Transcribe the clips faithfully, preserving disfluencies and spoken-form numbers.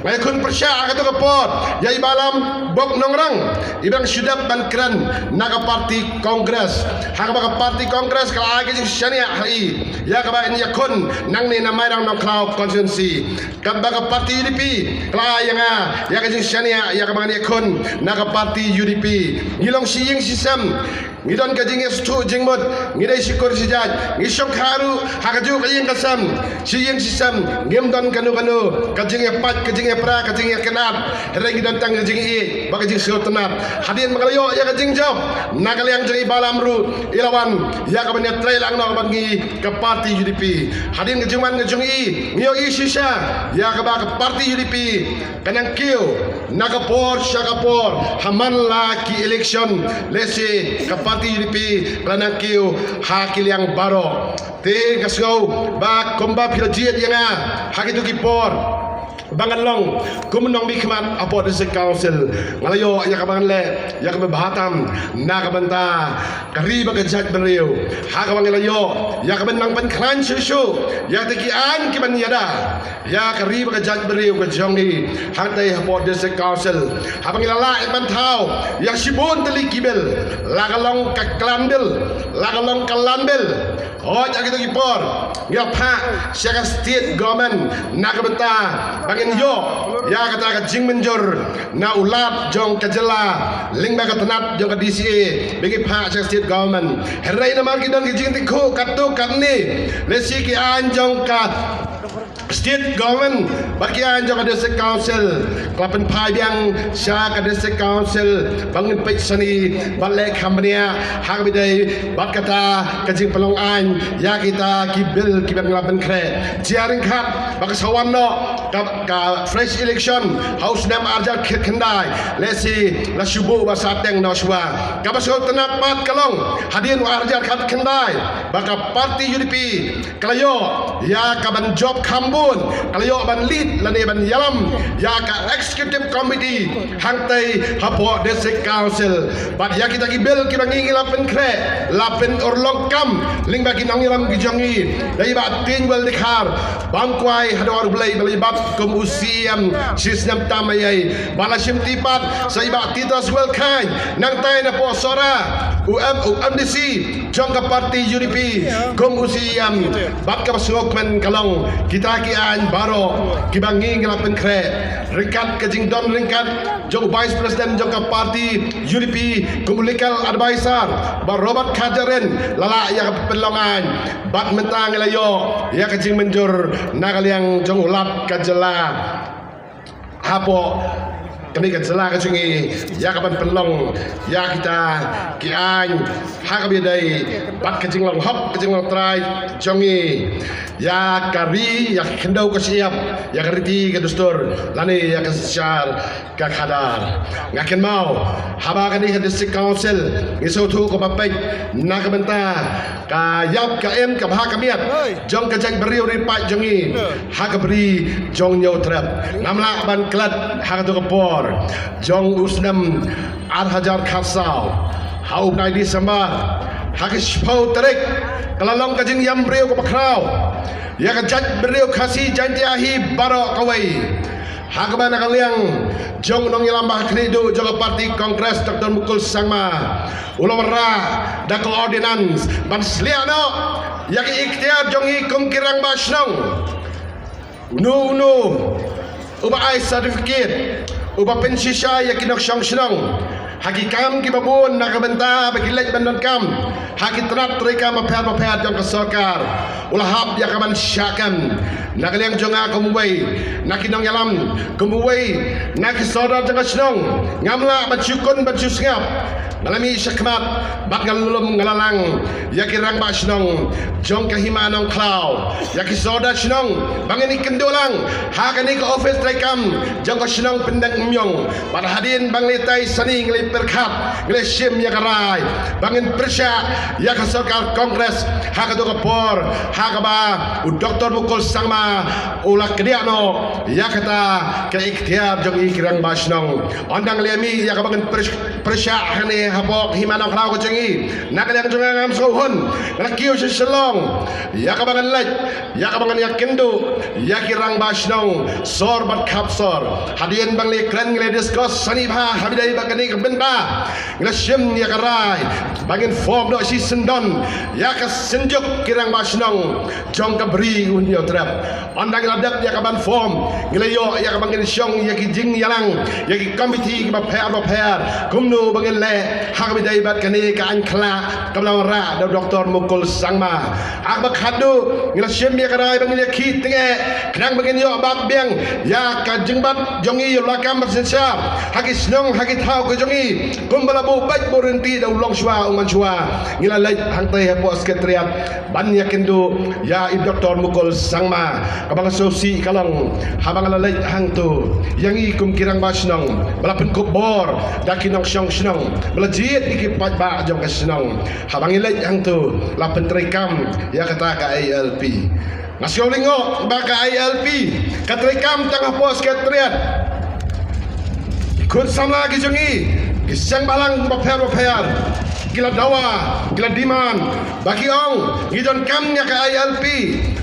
Nga ïakhun pyrshah ha kato ka por ïa i Bah Lambok Nongrang, i ba dang shu dep ban kren na ka party Congress. Ha kaba ka party Congress ka la ai ka jingshaniah ha i ïa kaba in ïakhun nangne na Mairang Nongkhlaw constituency. Katba ka party U D P ka la ai ïa nga ïa ka jingshaniah ïa kaba ngan ïakhun na ka party U D P. Ngi long shi ïing shi sem, ngi don ka jingïasngewthuh jingmut, ngi dei shi kur shi jait, ngi shongkha ruh ha kajuh ka ïing ka sem, shi ïing shi sem, ngim don kano kano ka jingïapait, ka jingïapra, ka jingïakynad. Hynrei ngi don tang ka jingïeit bad ka jingsngewtynnat. Hadien ba nga la ïoh ïa ka jingjop na ka liang jong i Bah Lam ruh, i la wan ïa kaban ïatreilang noh bad ngi ka party U D P. Hadien ka jingwan ka jong i, ngi ïohi shisha ïa kaba ka party U D P ka nang kiew na ka por sha ka por, ha man la ki election, lehse ka party U D P ka la nang kiew ha ki liang baroh. Te nga sngew ba kumba phi la jied ïa nga ha kito ki por ba ngan long kum u nongmihkhmat hapoh District Council, nga la ïoh ïa kaba ngan leh ïa kaba bha tam na ka bynta ka ri bad ka jaitbynriew. Ha kaba ngi la ïoh ïa kaban nang pynkhlaiñ shuh shuh ïa kita ki aiñ kiban ïada ïa ka ri bad ka jaitbynriew ka jong ngi hangtei hapoh District Council. Haba ngi la lah ban thaw ïa shibun tylli ki bill, la ka long ka Clan Bill, la ka long ka Land Bill. Hooid, ha kito ki por ngi la phah sha ka State Government na ka bynta ba ngin ïoh ïa kata ka jingmynjur na u Lat jong ka jylla lyngba ka tnat jong ka D C A, ba ngi phah sha ka State Government. Hynrei namar ki don ki jingtynjuh katto katne, lehse ki aiñ jong ka State Government bad ki aiñ jong ka District Council ka la pynphai biang sha ka District Council ba ngin peit shane bad leh kham bniah ha kaba ïadei bad kata ka jingpynlong aiñ ïa kita ki bill kiba ngi la pynkhreh. Jia ryngkat ba ka sa wan noh ka, ka fresh election ha u snem ar hajar khatkhyndai, lehse la shu buh ba sa teng noh shuwa. Kaba sngewtynnat pat ka long hadien u ar hajar khatkhyndai ba ka party U D P ka la ïoh ïa kaban jop kham bun, ka la ïoh ban lead lane ban ïalam ïa ka executive committee hangtei hapoh District Council. Bad ïa kita ki bill kiba ngi ngi la pynkhreh la pynurlong kam lyngba ki nongïalam ki jong ngi, da i Bah Tynwell Dkhar, bam kwai ha dwar U Blei ba la ïabat kum u C E M shi snem tam eiei. Ba la shimti pat sa i Bah Tituswell Chyne, nangta napoh Sohra, u M, u M D C jong ka party U D P kum u C E M. Bad kaba sngewkmen ka long kita ki aiñ baroh kiba ngi ngi la pynkhreh ryngkat ka jingdon ryngkat jong u Vice President jong ka party U D P kum u Legal Advisor, Bah Robert Kharjahrin, la lah ïa ka pynlong aiñ. Bad mynta ngi la ïoh ïa ka jingmynjur na ka liang jong u Lat ka jylla hapoh kane ka jylla ka jong ngi ïa kaban pynlong ïa kita ki aiñ ha kaba ïadei bad ka jinglong hok ka jinglong trai jong ngi ïa ka ri, ïa ka khyndew ka shyiap, ïa ka riti ka dustur lane ïa ka synshar ka khadar. Nga kynmaw haba kane ka District Council ngi sngewthuh kaba peit na ka bynta ka ïap ka im ka bha ka miat jong ka jaitbynriew ri paid jong ngi ha ka bri jong Hynñiewtrep. Ngam lah ban klet ha kato ka por jong u snem ar hajar khatsaw, ha u bnai December, ha ka shiphew tarik, ka la long ka jingïam briew kaba khraw ïa ka jaitbynriew Khasi Jaiñtia hi baroh kawei. Ha kaba na ka liang jong u nongïalam ba khlieh duh jong ka party Congress, Doctor Mukul Sangma, u la wanrah da ka ordinance ban sliah noh ïa ki iktiar jong ngi kum ki rangbah shnong. Uno uno uba ai certificate, uba pynshisha ïa ki nongshong shnong ha ki kam kiba bun na ka bynta ba ki leit ban donkam ha ki tnat treikam bapher bapher jong ka sorkar, u la hap ïa ka ban shah kem. Na ka liang jong nga kum uwei na ki nongïalam, kum uwei na ki sordar jong ka shnong, ngam lah ban shu kun ban shu sngap. Nga la mih shakhmat bad nga la lum nga la lang ïa ki rangbah shnong jong ka Hima Nongkhlaw, ïa ki sordar shnong, ba ngin ïakynduh lang ha kane ka office treikam jong ka shnong Pyndengumiong. Bad hadien ba ngi la ïatai shane ngi la ïapyrkhat, ngi la ïashim ïa ka rai ba ngin pyrshah ïa ka sorkar Congress ha kato ka por, ha kaba u Doctor Mukul Sangma u la kdiah noh ïa kata ka iktiar jong ngi ki rangbah shnong. Ynda ngi la mih ïa kaba ngin pyr-, pyrshah hangne hapoh hima nongkhlaw ka jong ngi. Na ka liang jong nga ngam sngewhun, nga la kiew sha Shillong ïa kaba ngan leit, ïa kaba ngan ïakynduh ïa ki rangbah shnong sor bad khap sor. Hadien ba ngi la kren, ngi la discuss shane bha ha ba ïadei bad kane ka bynta, ngi la shim ïa ka rai ba ngin form noh shisyndon ïa ka synjuk ki rangbah shnong jong ka Bri u Hynñiewtrep. Ynda ngi la dep ïa ka ban form, ngi la ïoh ïa kaba ngin shong ïa ki jingïalang ïa ki komiti kiba pher ba pher, kumno ba ngin leh ha kaba ïadei bad kane ka aiñ khyllah kaba la wanrah da u Doktor Mukul Sangma. Ha kaba khatduh, ngi la shim ïa ka rai ba ngin ïakhih tyngeh khnang ba ngin ïoh bat biang ïa ka jingbat jong ngi ïa u lakam bad synshar ha ki shnong ha ki thaw ka jong ngi, kumba la buh beit buh ryntih da u longshuwa u manshuwa. Ngi la leit hangtei hapoh Secretariat ban ïakynduh ïa i Doktor Mukul Sangma. Kaba nga sngewsih ka long, haba nga la leit hangto, ïa ngi kum ki rangbah shnong ba la pynkup bor da ki nongshong shnong ba la jied ïa ki paidbah jong ka shnong. Haba ngi leit hangto, la pyntreikam ïa kata ka I L P. Nga sngew lyngngoh ba ka I L P ka treikam tang hapoh Secretariat. Khun samla ki jong ngi, ki seng bhalang bapher bapher, ki la dawa, ki la demand ba ki ong ngi donkam ïa ka I L P.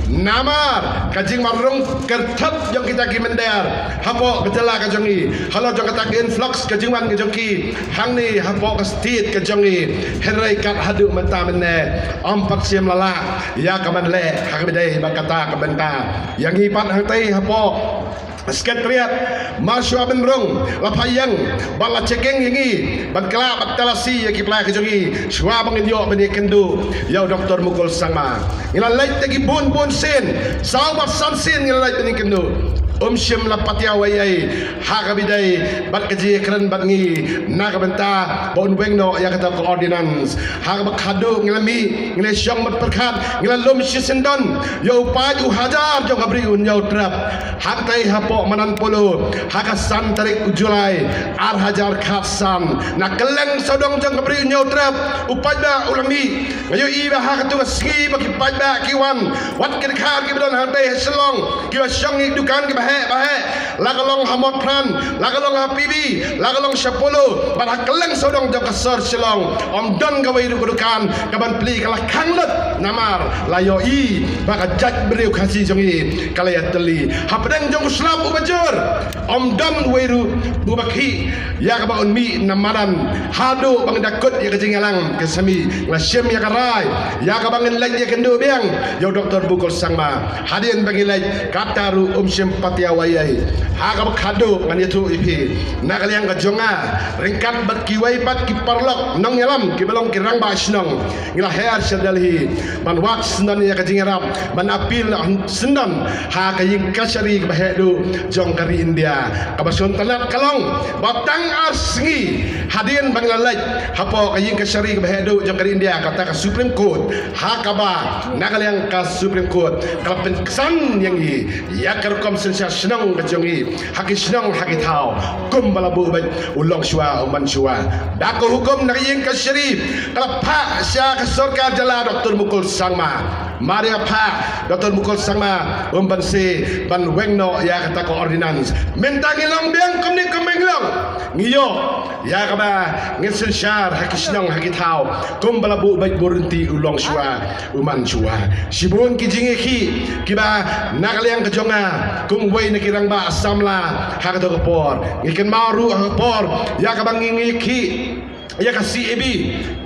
Namar ka jingmarrung kyrthep jong kita ki mynder hapoh ka jylla ka jong ngi, halor jong kata ka influx ka jingwan ka jong ki hangne hapoh ka state ka jong ngi. Hynrei kat haduh mynta mynne, ym pat shym la lah ïa ka ban leh ha kaba ïadei bad kata ka bynta. Ïa ngi pat hangtei hapoh Secretariat, mar shuwa ban rung, la phah ïeng bad la checking ïa ngi ban kylla bad talasi ïa ki pla ka jong ngi shuwa ba ngin ïoh ban ïakynduh ïa u Doktor Mukul Sangma. Ngi la leit da ki bun bun sien, saw bad san sien ngi la leit ban ïakynduh. Um shym la patiaw ei ei ha kaba ïadei bad ka jingïakren bad ngi na ka bynta ba un weng noh ïa kata ka ordinance. Ha kaba khatduh ngi la mih, ngi la shong bad pyrkhat, ngi la lum shisyndon ïa u paid u hajar jong ka Bri u Hynñiewtrep. Hangtei hapoh Madan Polo ha ka san tarik u July ar hajar khatsan, na kylleng sawdong jong ka Bri u Hynñiewtrep u paidbah u la mih. Nga ïohi ba ha katto ka sngi ba ki paidbah ki wan, wat ki dkhar kiba don hangtei ha Shillong, kiba shong ïa ki dukan kiba heh ba heh, la ka long ha Motphran, la ka long ha P B, la ka long sha Polo bad ha kylleng sawdong jong ka sor Shillong, ym don kawei ruh ka dukan kaban plie, ka la khang lut. Namar la ïohi ba ka jaitbynriew Khasi jong ngi ka la ïatylli. Hapdeng jong u slap uba jur, ym don uwei ruh uba khih ïa kaba un mih na madan haduh ba ngi da kut ïa ka jingïalang ka sami. Nga shim ïa ka rai ïa kaba ngin leit ïakynduh biang ïa u Doktor Mukul Sangma. Hadien ba ngi leit, kata ruh um shym patiaw ei ei. Ha kaba khatduh ngan ïathuh ïa phi, na ka liang ka jong nga, ryngkat bad kiwei pat ki paralok nongïalam kiba long ki rangbah shnong, ngi la her sha Delhi ban wad syndon ïa ka jingïarap, ban appeal syndon ha ka ïing kashari kaba heh duh jong ka ri India. Kaba sngewtynnat ka long ba tang ar sngi hadien ba ngi la leit hapoh ka ïing kashari kaba heh duh jong ka ri India, kata ka Supreme Court, ha kaba na ka liang ka Supreme Court ka la pynksan ïa ngi ïa ka rukom synshar shnong ka jong ngi ha ki shnong ha ki thaw, kumba la buh beit u longshuwa u manshuwa. Da ka hukum na ka ïing kashari ka la phah sha ka sorkar jylla Doktor Mukul Sangma. Mar ïa phah Doktor Mukul Sangma, um banse ban weng noh ïa kata ka ordinance. Mynta ngi long biang kumne kumba ngi long. Ngi ïoh ïa kaba ngin synshar ha ki shnong ha ki thaw, kumba la buh beit buh ryntih u longshuwa u manshuwa. Shibun ki jingïakhih kiba na ka liang ka jong nga kum uwei na ki rangbah samla ha kato ka por. Ngi kynmaw ruh ha ka por ïa kaba ngi ïakhih ïa ka C A B,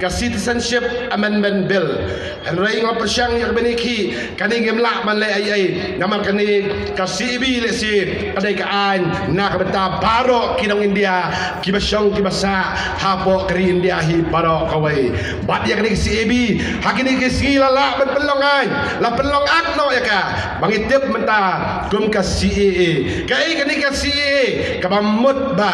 ka Citizenship Amendment Bill. Hynrei nga pyrshang ïa kaba ngi ïakhih, kane ngim lah ban leh ei ei. Namar kane ka C A B lehse ka dei ka aiñ na ka bynta baroh ki nong India kiba shong kiba sah hapoh ka ri India hi baroh kawei. Bad ïa kane ka C A B, ha kine ki sngi la lah ban pynlong aiñ, la pynlong act noh ïa ka ba ngi tip mynta kum ka C A A. Kaei kane ka C A A? Kaba mut ba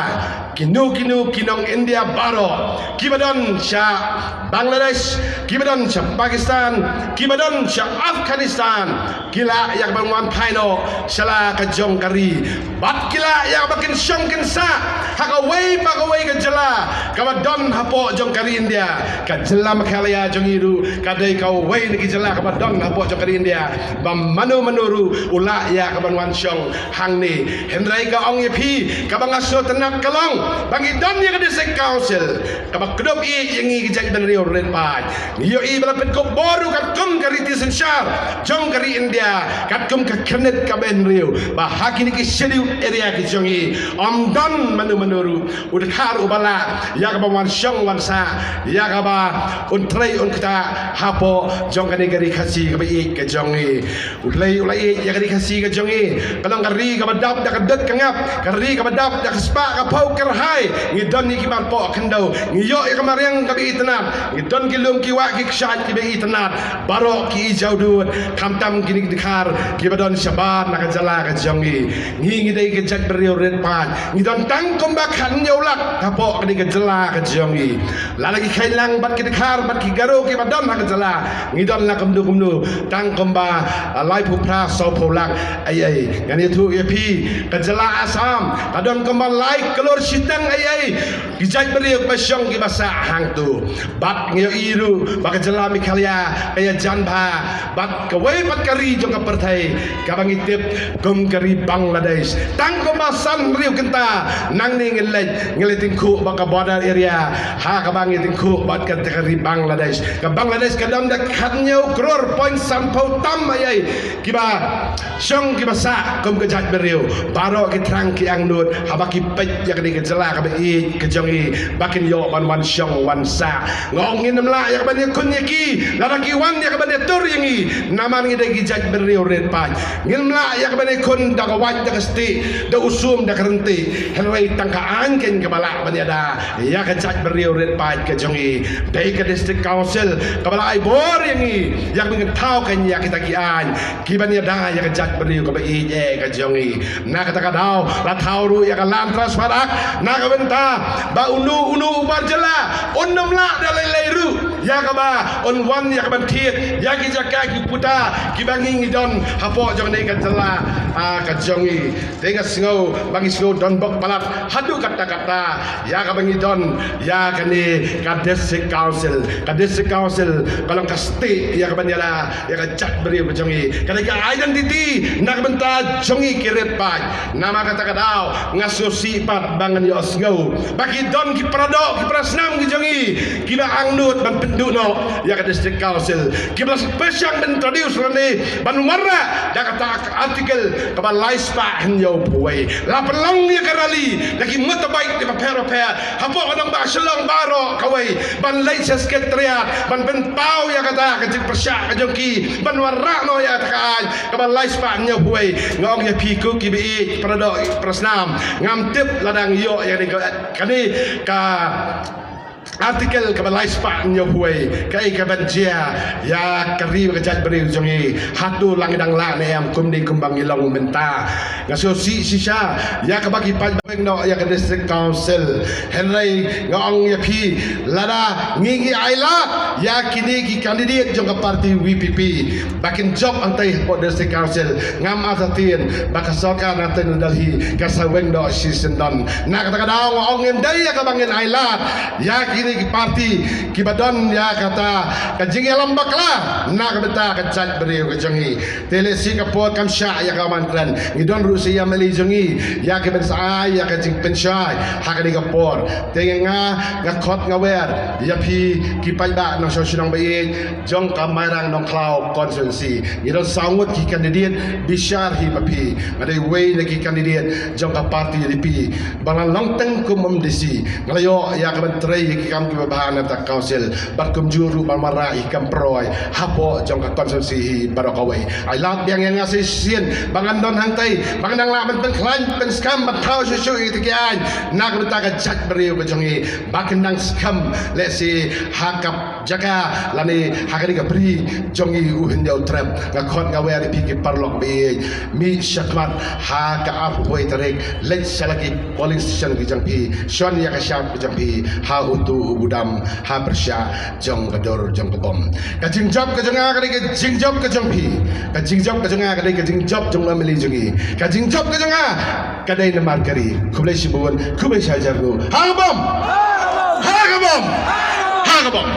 kino kino ki nong India baroh kiba don sha Bangladesh, kiba don sha Pakistan, kiba don sha Afghanistan, ki lah ïa ka ban wan phai noh sha la ka jong ka ri. Bad ki lah ïa ka ba kin shong kin sah ha kawei pa kawei ka jylla kaba don hapoh jong ka ri India. Ka jylla Meghalaya jong ngi ruh ka dei kawei na ki jylla kaba don hapoh jong ka ri India, ba mano mano ruh u lah ïa ka ban wan shong hangne. Hynrei ka ong ïa phi, kaba nga sngewtynnat ka long ba ngi don ïa ka District Council kaba kdup ïa ngi ki jaitbynriew rit paid. Ngi ïohi ba la pynkup bor ruh katkum ka riti synshar jong ka ri India, katkum ka khyrnit ka bynriew, ba ha kine ki scheduled area ki jong ngi ym don mano mano ruh u dkhar uba lah ïa kaba wan shong wan sah, ïa kaba un trei un ktah hapoh jong kane ka ri Khasi kaba ïeit ka jong ngi. U Blei u la ïeit ïa ka ri Khasi ka jong ngi, ka long ka ri kaba dap da ka dud ka ngap, ka ri kaba dap da ka spah ka phew kyrhai. Ngi don ïa ki marpoh khyndew, ngi ïoh ïa ka mariang kaba itynnad, ngi don ki lum ki wah ki kshaid kiba itynnad, baroh ki i jawdud, khamtam kine ki dkhar kiba don shabar na ka jylla ka jong ngi. Ngi ngi dei ka jaitbynriew rit paid, ngi don tang kumba khathynñiew lak hapoh kane ka jylla ka jong ngi. Lada ki kheiñ lang bad ki dkhar bad ki Garo kiba don ha ka jylla, ngi don la kumno kumno tang kumba, ah, laiphew phra sawphew lak. Ei ei, ngan ïathuh ïa phi, ka jylla Assam ka don kumba lai klur shiteng ei ei ki jaitbynriew kiba shong kiba sah hangto. Bad ngi ïohi ruh ba ka jylla Meghalaya ka ïajan bha bad kawei pat ka ri jong ka pyrthei kaba ngi tip kum ka ri Bangladesh. Tang kumba san hynriew kynta nangne ngin leit, ngi la tyngkhuh bad ka border area ha kaba ngi tyngkhuh bad ka, ka ri Bangladesh. Ka Bangladesh ka don da khathynñiew klur point sanphew tam ei ei kiba shong kiba sah kum ka jaitbynriew. Baroh ki thrang ki angnud haba ki peit ïa kane ka jylla kaba ïeit ka jong ngi ba kin ïoh ban wan shong wan sah. Nga ong ngin ym lah ïa ka ban ïakhun ïa ki lada ki wan ïa ka ban ïatur ïa ngi, namar ngi dei ki jaitbynriew rit paid. Ngin ym lah ïa ka ban ïakhun da ka wait da ka stieh, da u sum da ka ryntieh. Hynrei tang ka aiñ keiñ kaba lah ban ïada ïa ka jaitbynriew rit paid ka jong ngi. Dei ka District Council kaba la ai bor ïa ngi ïa ka ban thaw keiñ ïa kita ki aiñ kiban ïada ïa ka jaitbynriew kaba ïeit eh ka jong ngi. Na kata ka daw la thaw ruh ïa ka Land Transfer Act na ka bynta ba uno uno u bar jylla un ym lah da lei lei ruh ïa kaba un wan ïa ka ban thied ïa ki jaka ki puta kiba ngi ngi don hapoh jong kane ka jylla, ah, ka jong ngi. Te nga sngew ba ngi sngew donbok palat haduh katta katta ïa kaba ngi don ïa kane ka District Council. Ka District Council ka long ka stieh ïa kaban ïada ïa ka jaitbynriew ka jong ngi. Ka dei ka identity na ka bynta jong ngi ki rit paid. Namar kata ka daw nga sngewsih pat ba ngan ïohsngew ba ki don ki paradoh ki parasnam ki jong ngi kiba angnud ban pynduh noh ïa ka District Council, kiba la pyrshang ban introduce lane ban wanrah da kata ka article kaba lai spah hynñiewphew wei. La pynlong ïa ka rally da ki motorbike kiba pher bapher hapoh ka nongbah Shillong baroh kawei ban leit sha Secretariat ban pynpaw ïa kata ka jingpyrshah ka jong ki ban wanrah noh ïa kata ka aiñ kaba lai spah hynñiewphew wei. Nga ong ïa phi ko kiba ïeit, paradoh parasnam, ngam tip lada ngi ïoh ïa kane ka, kane ka article kaba lai spah hynñiewphew wei, kaei kaban jia ïa ka ri bad ka jaitbynriew jong ngi? Hato la ngi dang lah ne em kumne kumba ngi long mynta? Nga sngewsih shisha ïa kaba ki paid ba weng noh ïa ka District Council. Hynrei nga ong ïa phi, lada ngi ngi ailad ïa kine ki candidate jong ka party V P P ba kin jop hangtei hapoh District Council, ngam artatien ba ka sorkar na tei na Delhi kan sa weng noh shisyndon. Na kata ka daw nga ong ngim dei ïa kaba ngin ailad ïa kine ki party kiba don ïa kata ka jingïalam bakla na ka bynta ka jaitbynriew ka jong ngi. Te lehse ka por kam shah ïa ka ban kren. Ngi don ruh sa ïa M L A jong ngi ïa ka ban sa ai ïa ka jingpynshai ha kane ka por. Te nga, nga khot nga wer ïa phi ki paidbah nongshong shnong ba ïeit jong ka Mairang Nongkhlaw constituency. Ngi don saw ngut ki candidate, bishar hi ma phi. Nga dei wei na ki candidate jong ka party U D P ba la long teng kum M D C. Nga la ïoh ïa ka ban trei ïa ki kam kiba bha na ka council bad kumjuh ruh ban wanrah ïa ki kam pynroi hapoh jong ka constituency hi baroh kawei. Ailad biang ïa nga sa shisien ba ngan don hangtei, ba ngan dang lah ban pynkhlaiñ pynskhem ban thaw shuh shuh ïa kita ki aiñ na ka bynta ka jaitbynriew ka jong ngi, ba kan dang skhem lehse ha ka jaka lane ha kane ka bri jong ngi u Hynñiewtrep. Nga khot nga wer ïa phi ki paralok ba ïeit, mih shakhmat ha ka arphew wei tarik, leit sha la ki polling station ki jong phi, shon ïa ka shap ki jong phi ha utu u budam ha pyrshah jong ka dur jong ka bom. Ka jingjop ka jong nga ka dei ka jingjop ka jong phi, ka jingjop ka jong nga ka dei ka jingjop jong u M L A jong ngi, ka jingjop ka jong nga ka dei namar ka ri. Khublei shibun, khublei shihajar nguh. Ha ka bom! Ha ka bom! Ha ka bom!